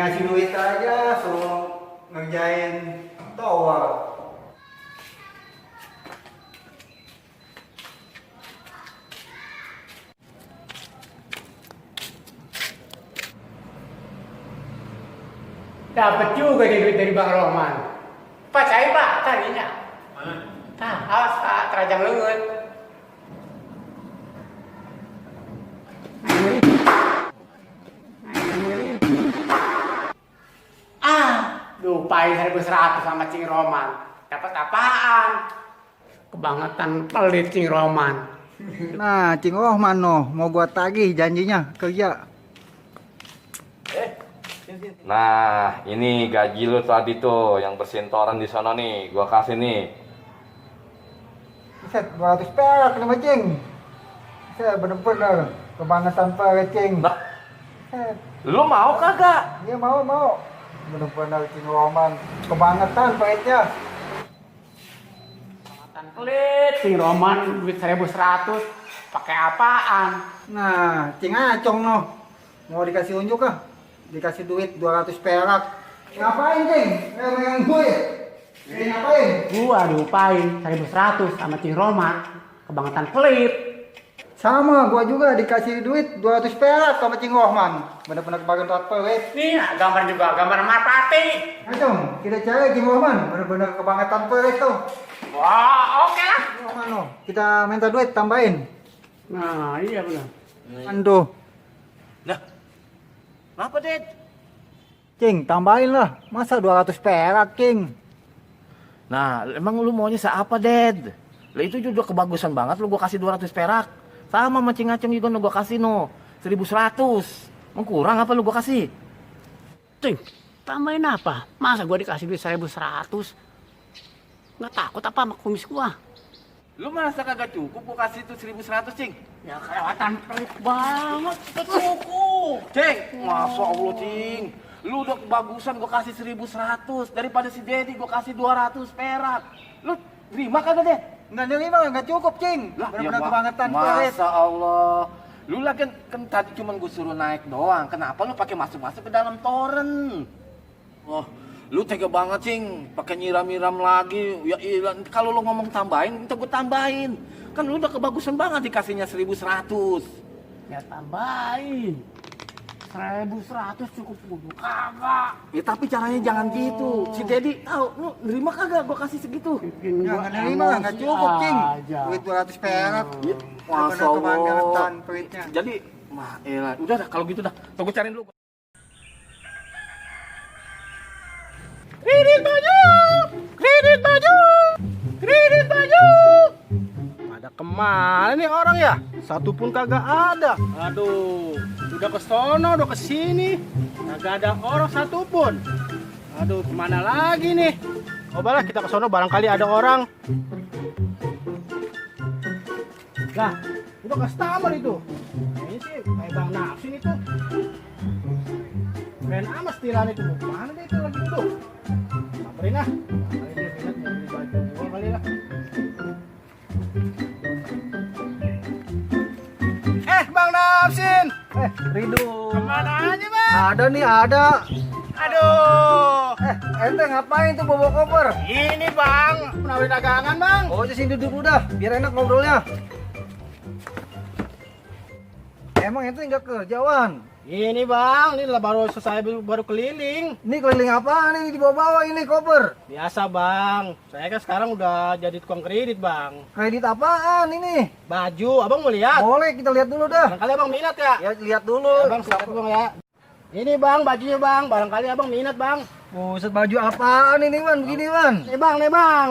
ngasih duit aja, suruh ngerjain tower. Dapat juga dia duit dari Bang Roman. Pak, saya Pak, tadinya. Mana? Nah, awas Pak, terajang leungeut. Lupain 1.100 sama Cing Roman. Dapat apaan? Kebangetan pelit Cing Roman. Nah, Cing Rohman noh, mau gua tagih janjinya kerja. Nah, ini gaji lu tadi tuh yang bersihin toren di sana nih, gua kasih nih. Set 200 perak nih Cing. Set bener-bener kebangetan pelit Cing. Nah, Set, lu mau kagak? dia mau. Bener-bener Cing Rohman kebangetan pelitnya. Kebangetan pelit Cing Roman duit 1.100. Pakai apaan? Nah, Cing Acong noh, mau dikasih unjuk kah? Dikasih duit 200 perak. Ngapain Cing? Megang gue ya? Ngapain? Gua diupain 1.100 sama Cing Roman. Kebangetan pelit. Sama, gua juga dikasih duit 200 perak sama Cing Rohman. Bener-bener kebangetan pelit. Nih, gambar juga, gambar marpati. Acong, kita cari Cing Rohman. Bener-bener kebangetan pelit tuh. Wah, oke lah. Cing Rohman noh, kita minta duit tambahin. Nah, iya benar. Aduh, Nah, kenapa, Ded? Cing, tambahin lah. Masa 200 perak, Cing? Nah, emang lu maunya seapa, Ded? Lah itu juga kebagusan banget lu gua kasih 200 perak. Sama macing-macing juga gua kasih no 1.100. Mengkurang apa lu gua kasih? Cing, tambahin apa? Masa gua dikasih duit 1.100? Nggak takut apa sama kumis gua? Lu merasa kagak cukup gua kasih tuh 1.100, Cing? Ya kelewatan pelit banget, cukup. Cing, masa Allah, Cing. Lu udah kebagusan gua kasih 1.100 daripada si Dedi gua kasih 200 perak. Lu terima kagak, Ded? Nggak nerima, nggak cukup, Cing. Bener-bener kebangetan pelit. Masa Allah. Lu lah kan tadi cuma gue suruh naik doang. Kenapa lu pakai masuk-masuk ke dalam toren? Oh, lu tega banget, Cing. Pakai nyiram-nyiram lagi. Ya iya, kalau lu ngomong tambahin, minta gue tambahin. Kan lu udah kebagusan banget dikasihnya 1.100. Ya tambahin. 1.100 cukup dulu kagak. Ya tapi caranya jangan gitu. Si Dedi tahu, lu nerima kagak gua kasih segitu? Bikin Ya, gua nggak nerima, nggak emosi cukup, Cing. aja. Duit 200 perak. Ya, Bener-bener Masya Allah. kebangetan pelitnya. Jadi, mah elah. Udah dah, kalau gitu dah. Tuh gue cariin dulu. Kredit baju, kredit baju, kredit baju. Ada kemana nih orang ya? Satu pun kagak ada. Aduh, udah ke sono, udah ke sini, kagak ada orang satu pun. Aduh, kemana lagi nih? Cobalah kita ke sono, barangkali ada orang. Lah, udah customer itu. Kayaknya sih kayak Bang Nafsin itu. Keren amat setiran itu. Mana dia itu lagi duduk? Samperin lah. Kali dia minat mau beli baju gua kali lah. Bang Nafsin, Ridho. kemana aja bang? Ada nih, ada. Aduh, Ente ngapain tuh bawa koper? ini bang, penawar dagangan bang. Oh, aja sini duduk udah, biar enak ngobrolnya. Emang ente nggak kerjaan? Ini bang, ini lah baru selesai baru keliling. Ini keliling apa nih dibawa-bawa ini koper? Biasa bang, saya kan sekarang udah jadi tukang kredit bang. Kredit apaan ini? Baju, abang mau lihat? Boleh kita lihat dulu dah. Barangkali abang minat ya? Ya lihat dulu. Abang siap bang ya. Ini bang, bajunya bang, barangkali abang minat bang. Buset, baju apaan ini Wan? Begini Wan. Nih bang,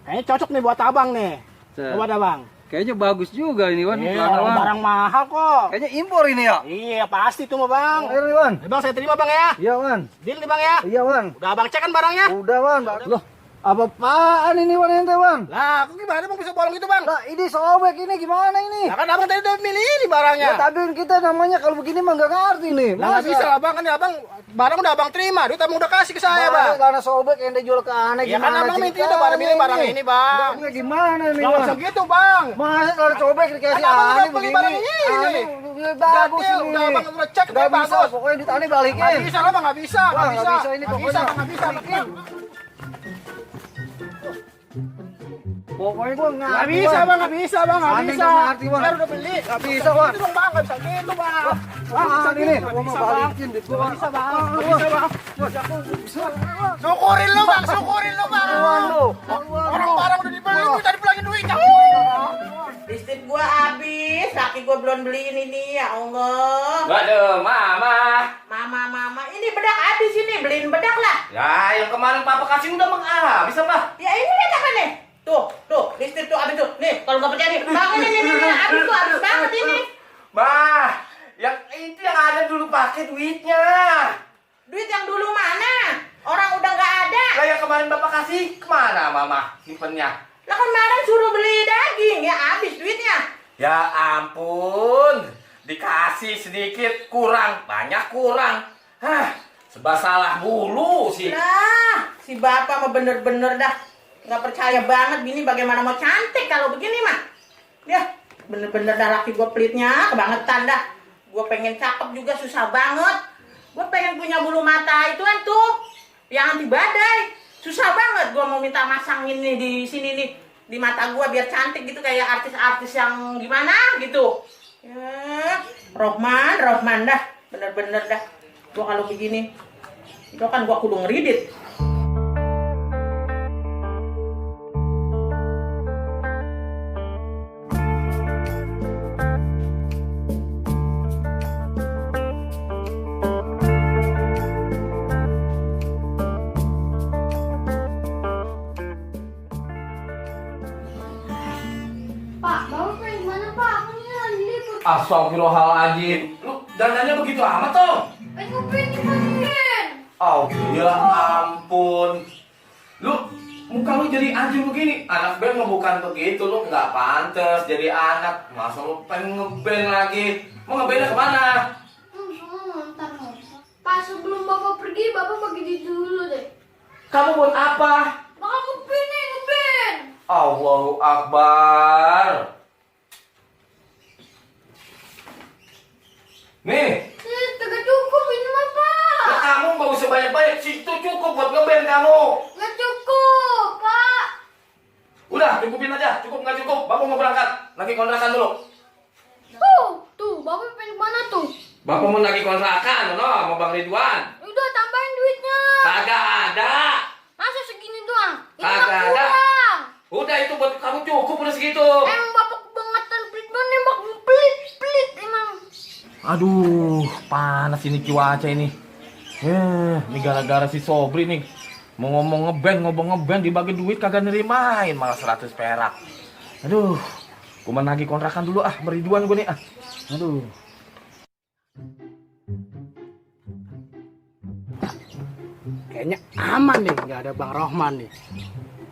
kayaknya cocok nih buat abang nih. Coba dah bang. Kayaknya bagus juga ini Wan. Iya, barang mahal kok. Kayaknya impor ini ya. Iya pasti tuh mah bang. Ayo nih Wan. Bang saya terima bang ya. Iya Wan. Deal nih bang ya. Iya Wan. Udah abang cek kan barangnya? Udah Wan. Loh, Apa-apaan ini Wan ente Bang? Lah, aku gimana bang bisa bolong gitu bang? Lah ini sobek ini gimana ini? Lah kan abang tadi udah milih ini barangnya. Ya tapi kita namanya kalau begini mah nggak ngerti nih. Lah nggak bisa lah bang, kan ya abang barang udah abang terima, duit abang udah kasih ke saya bang. Karena sobek ente jual ke aneh Ya kan gimana abang minta ceritanya udah pada milih barang ini bang. Enggak gimana nih Nggak Bang? bisa gitu bang. Masa kalau sobek dikasih Kan abang aneh udah beli begini? barang ini. Bagus Gatil, ini. udah abang udah cek Nggak udah bisa, bagus. pokoknya duit aneh balikin. Nggak bisa lah bang, nggak bisa, Wah, nggak nggak bisa. bisa ini Nggak pokoknya. bisa, nggak bisa. Pokoknya gua Nggak bisa bang, nggak bisa bang, nggak Aneh bisa. nggak ngerti, Bang. Saya udah beli. Nggak bisa, Bang. Gitu dong bang, nggak bisa gitu bang. Nggak bisa ini gitu, gua nggak mau bisa bang. balikin duit gua. Nggak bisa bang, nggak bisa bang. Syukurin lu bang, syukurin lu bang. Orang barang udah dibeli, lu tadi pulangin duitnya. Listrik gua habis, laki gua belum beliin ini, ya Allah. Waduh, Mama. Mama, ini bedak habis ini, beliin bedak lah. Ya, yang kemarin Papa kasih udah habis apa? Ya ini lihat apa nih? Tuh, listrik tuh habis tuh. Nih, kalau nggak percaya nih, bang ini, habis tuh, habis banget ini. Ma, yang itu yang ada dulu pakai duitnya. Duit yang dulu mana? Orang udah nggak ada. Lah yang kemarin Bapak kasih kemana Mama simpennya? Lah kemarin suruh beli daging, ya habis duitnya. Ya ampun, dikasih sedikit kurang, banyak kurang. Hah, sebab salah mulu sih. Nah, si bapak mah bener-bener dah nggak percaya banget bini bagaimana mau cantik kalau begini mah. Ya, bener-bener dah laki gue pelitnya kebangetan dah. Gue pengen cakep juga susah banget. Gue pengen punya bulu mata itu kan tuh yang anti badai. Susah banget gue mau minta masangin nih di sini nih di mata gue biar cantik gitu kayak artis-artis yang gimana gitu. Ya, Rohman dah, bener-bener dah. Gue kalau begini, itu kan gue kudu ngeridit. Pak, bapak pengen gimana Pak? Aku nih lagi libur. Astagfirullahaladzim. Lu dandannya begitu amat toh? Pengen ngupin dimatiin. Oh, ya ampun. Lu muka lu jadi anjing begini. Anak band mah bukan begitu, lu nggak pantas jadi anak. Masa lu pengen ngeband lagi? Mau ngebandnya kemana? Ntar Pak, sebelum bapak pergi, bapak pakai di dulu deh. Kamu buat apa? Bakal ngupin nih, ngupin. Allahu Akbar. Nih, Tegak cukup ini mah Pak. ya kamu nggak usah banyak-banyak. Situ cukup buat ngeband kamu. Nggak cukup Pak. Udah, cukupin aja. Cukup nggak cukup? Bapak mau berangkat. Lagi kontrakan dulu. Tuh, bapak pengen kemana tuh? Bapak mau lagi kontrakan, no, sama Bang Ridwan. Udah tambahin duitnya. Kagak ada. Masa segini doang? Ini mah Kagak ada. kurang. Udah itu buat kamu cukup udah segitu. Emang bapak kebangetan pelit banget nembak pelit emang. Aduh, panas ini cuaca ini. Ini gara-gara si Sobri nih. Mau ngomong ngeband dibagi duit kagak nerimain malah 100 perak. Aduh, gua lagi kontrakan dulu Beriduan gue nih Aduh. Kayaknya aman nih, nggak ada Bang Rohman nih.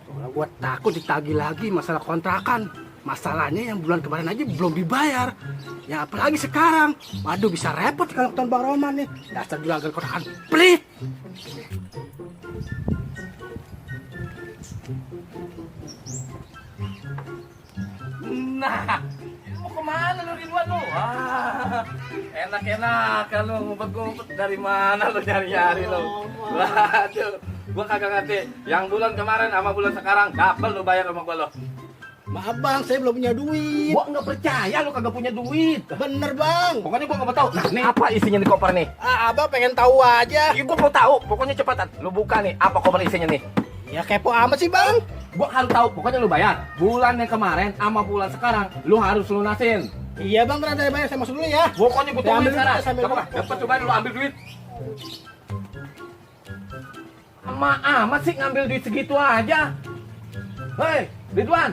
Soalnya gue takut ditagih lagi masalah kontrakan. Masalahnya yang bulan kemarin aja belum dibayar. Ya apalagi sekarang. Waduh bisa repot kalau ketemu Bang Rohman nih. Dasar juragan kontrakan pelit. Nah, mau kemana lu Ridwan lu? Enak-enak kalau ngumpet-ngumpet dari mana lu nyari-nyari lu? Waduh, gua kagak ngerti. Yang bulan kemarin sama bulan sekarang double lu bayar sama gua lo. Maaf Bang, saya belum punya duit. Gua nggak percaya lu kagak punya duit. Bener Bang. Pokoknya gua nggak mau tahu. Nah, nih apa isinya di koper nih? Abang pengen tahu aja. Ya, gua mau tahu. Pokoknya cepetan. Lu buka nih. Apa koper isinya nih? Ya kepo amat sih Bang. Gua harus tahu. Pokoknya lu bayar. Bulan yang kemarin sama bulan sekarang lu harus lunasin. Iya Bang, berada bayar saya masuk dulu ya. Pokoknya gua Ya, ambil tungguin duit, sekarang. saya ambil Gak apa-apa. duit. Cepet coba lu ambil duit. Amat sih ngambil duit segitu aja. Hei, Ridwan.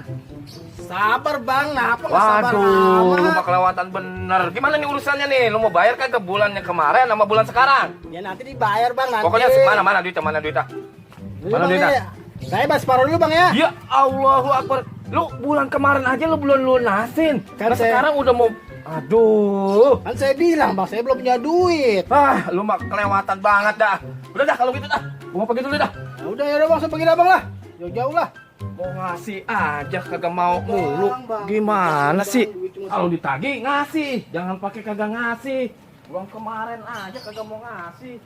Sabar Bang, nah apa nggak sabar Waduh, lu amat? mah kelewatan bener. Gimana nih urusannya nih? Lu mau bayar kan ke bulan yang kemarin sama bulan sekarang? Ya nanti dibayar Bang nanti. Pokoknya mana duitnya? Mana duitnya? Ini, Mana Bang, duitnya? ini. Saya bahas separuh dulu bang ya. Ya Allahu Akbar. Lu bulan kemarin aja lu belum lunasin. Kan Nah, saya- sekarang udah mau. Aduh. Kan saya bilang bang, saya belum punya duit. Ah, lu mah kelewatan banget dah. Udah dah kalau gitu dah. Gua mau pergi dulu dah. Ya udah ya udah bang, saya pergi dah bang lah. Jauh-jauh lah. Mau ngasih aja kagak mau mulu. Bang. Gimana Bang, sih? duit cuma Kalau ditagih ngasih, jangan pakai kagak ngasih. Uang kemarin aja kagak mau ngasih.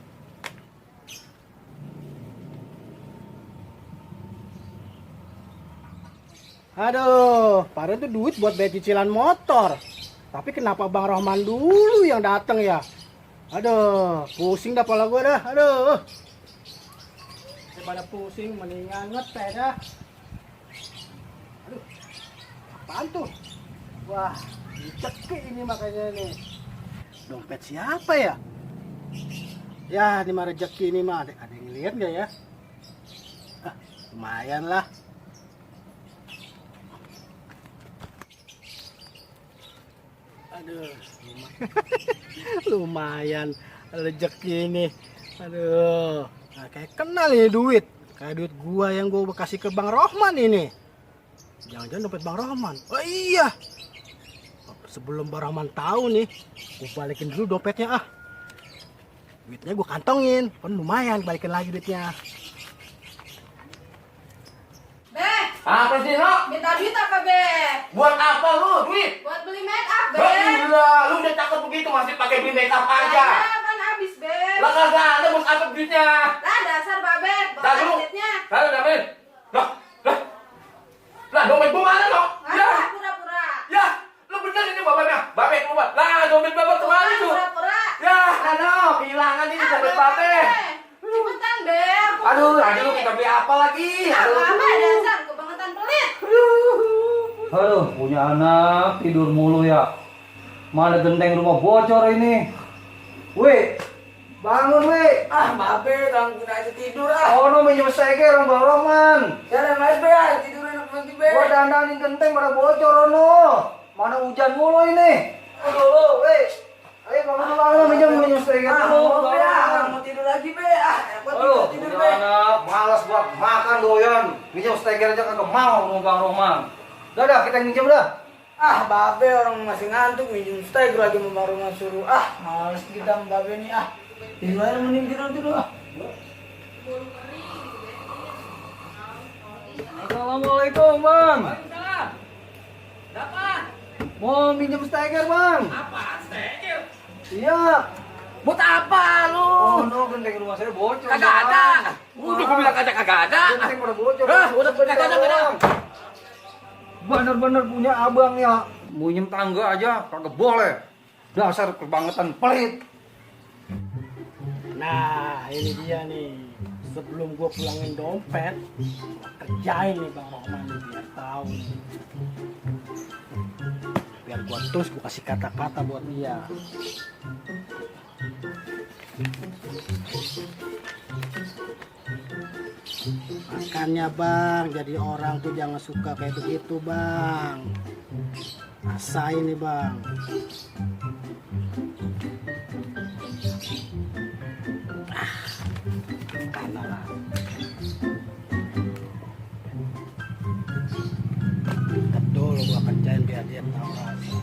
Aduh, padahal itu duit buat bayar cicilan motor. Tapi kenapa Bang Rohman dulu yang datang ya? Aduh, pusing dah kepala gue dah. Aduh. Daripada pusing, mendingan ngeteh dah. Aduh, apaan tuh? Wah, dicekik ini makanya nih. Dompet siapa ya? Ya, ini mah rezeki ini mah. Ada yang lihat nggak ya? Ah, lumayan lah. Aduh, lumayan rezeki ini. Aduh, nah, kayak kenal ini duit. Kayak duit gua yang gua kasih ke Bang Rohman ini. Jangan-jangan dompet Bang Rohman. Oh iya. Sebelum Bang Rohman tahu nih, gua balikin dulu dompetnya ah. Duitnya gua kantongin, kan lumayan balikin lagi duitnya. Be, Apa sih, Nok? minta duit apa, Be? Buat apa lu duit? Buat beli make up, Be. Lah gila, lu udah cakep begitu masih pakai beli makeup aja. Ada, kan habis, Be. Lah kagak ada buat apa duitnya? Lah, dasar, Babe. Dah Bawa dulu. duitnya. Lah udah men. Lah. Lah dompet gua mana, Nok? Ya. Ah, pura-pura. Ya, lu bener ini babanya. Babe keluar. Lah dompet bapak kemana tuh? Pura-pura. Ya, aduh, kehilangan ini dompet babe. Cepetan, Be. Aduh, lagi lu kita beli apa lagi? Aduh. Apa, dasar. Kebangetan pelit. Aduh, punya anak tidur mulu ya. Mana genteng rumah bocor ini. Weh, bangun weh. Ah, Babe, gangguin aja tidur ah. Oh, no minjem steker orang Bang Rohman. Jalan mas Be, tidurin nanti Be. Gua dandanin genteng pada bocor ono. Mana hujan mulu ini. Aduh, weh. Ayo bangun minjem steker dulu. Be, mau tidur lagi Be. Ah, Aduh, tidur punya Be. anak malas buat makan doyan. Minjem steker aja kagak mau sama Bang Rohman. Dah, kita minjem dah. Ah, Babe orang masih ngantuk minjem steak lagi mau rumah suruh. Ah, males kita sama Babe nih ah. Tidur aja mending tidur ah. Assalamualaikum, Bang. Waalaikumsalam. Dapat? Mau minjem steker, Bang. Apa? Steak? Iya. Buat apa lu? Oh, no, genteng rumah saya bocor. Kagak ada. Udah gua bilang kagak ada. Genteng pada bocor. Hah, udah kagak ada. Bener-bener punya abang ya. Mau minjem tangga aja kagak boleh. Dasar kebangetan pelit. Nah, ini dia nih. Sebelum gue pulangin dompet, gua kerjain nih Bang Rohman nih, biar tahu nih. Biar gue terus gue kasih kata-kata buat dia. Makanya Bang, jadi orang tuh jangan suka kayak begitu Bang. Rasain nih Bang. Karena lah. Dekat dulu gua kerjain biar dia tahu rasa.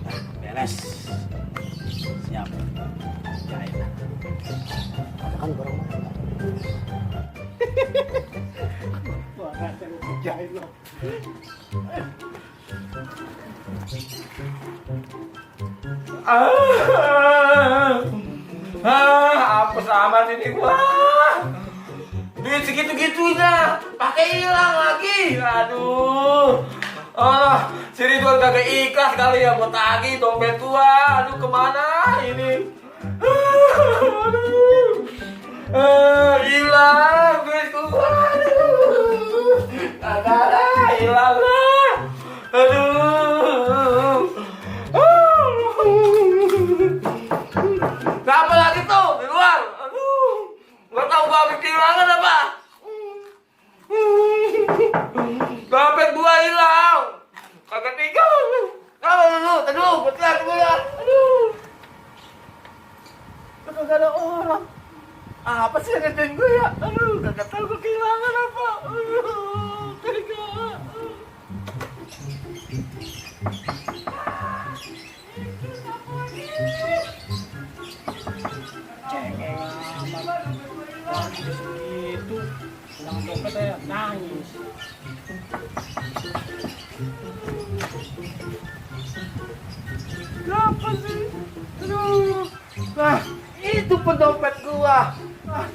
Nah, beres. Siap. Kerjain lah. Ada kan barang mana? Wah, rasanya kerjain loh. Apa sama ini gua? Duit segitu-gitunya, pakai hilang lagi. Aduh. Si Ridwan kagak ikhlas kali ya buat tagih dompet gua. Aduh, kemana ini? Aduh. Hilang duit gua. Aduh. Kagak ada, hilang lah. Aduh. Apa lagi tuh di luar? Aduh, nggak tahu babi kehilangan apa? Dompet gua hilang, kagak tinggal. Kalau dulu, buat lihat gua. Aduh, Kasihan ya gue ya. Aduh, kagak tahu gue kehilangan apa. Aduh, tega. Cengeng amat. Lagi segitu. Pulang dompet ya nangis. Kenapa sih? Aduh. Nah, itu pendompet gua. Ah,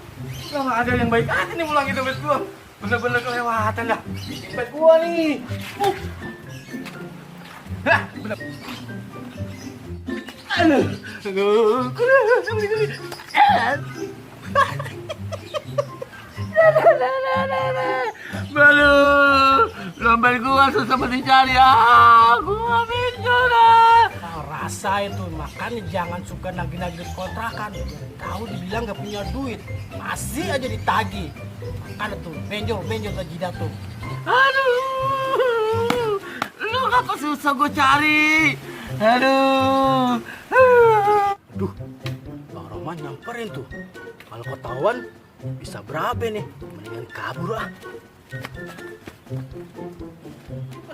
nggak ada yang baik hati nih ngulangin dompet gua. Bener-bener kelewatan dah. Dompet gua nih. Hah, bener. Aduh, Aduh, dompet gua susah dicari. Gua bingung dah. Tahu rasa itu, makanya jangan suka nagih-nagih kontrakan. Tahu dibilang gak punya duit, masih aja ditagih. Makanya tuh, benjol jidat tuh. Aduh, lu apa susah gue cari? Aduh, Duh, Bang Roman nyamperin tuh. Kalau ketahuan, bisa berabe nih. Mendingan kabur ah.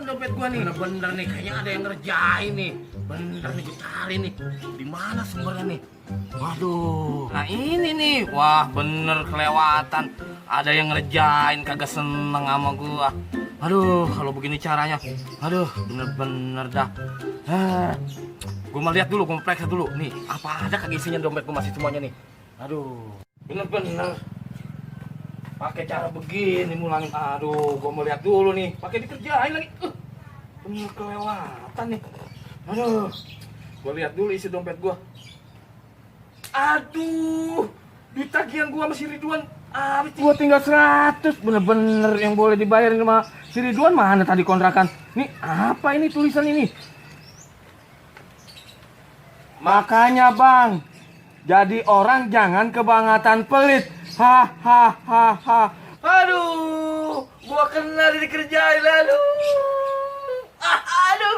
dompet gua nih. Bener-bener nih, kayaknya ada yang ngerjain nih. Bener nih, gue cari nih. Di mana sumbernya nih? Waduh, nah ini nih. Wah, bener kelewatan. Ada yang ngerjain, kagak seneng sama gua. Aduh, kalau begini caranya. Aduh, bener-bener dah. Gue mau lihat dulu, gue mau periksa dulu. Nih, apa ada kagak isinya dompet gue masih semuanya nih. Aduh, bener-bener. Pakai cara begini mulangin. Aduh, gue mau lihat dulu nih. Pakai dikerjain lagi. Bener kelewatan nih. Aduh, gue lihat dulu isi dompet gue. Aduh, duit tagihan gue sama si Ridwan. Gue tinggal 100. Bener-bener yang boleh dibayarin sama si Ridwan. Mana tadi kontrakan? Nih, apa ini tulisan ini? Makanya bang, jadi orang jangan kebangetan pelit. Hahaha. Aduh, gua kena dikerjain lalu. Aduh.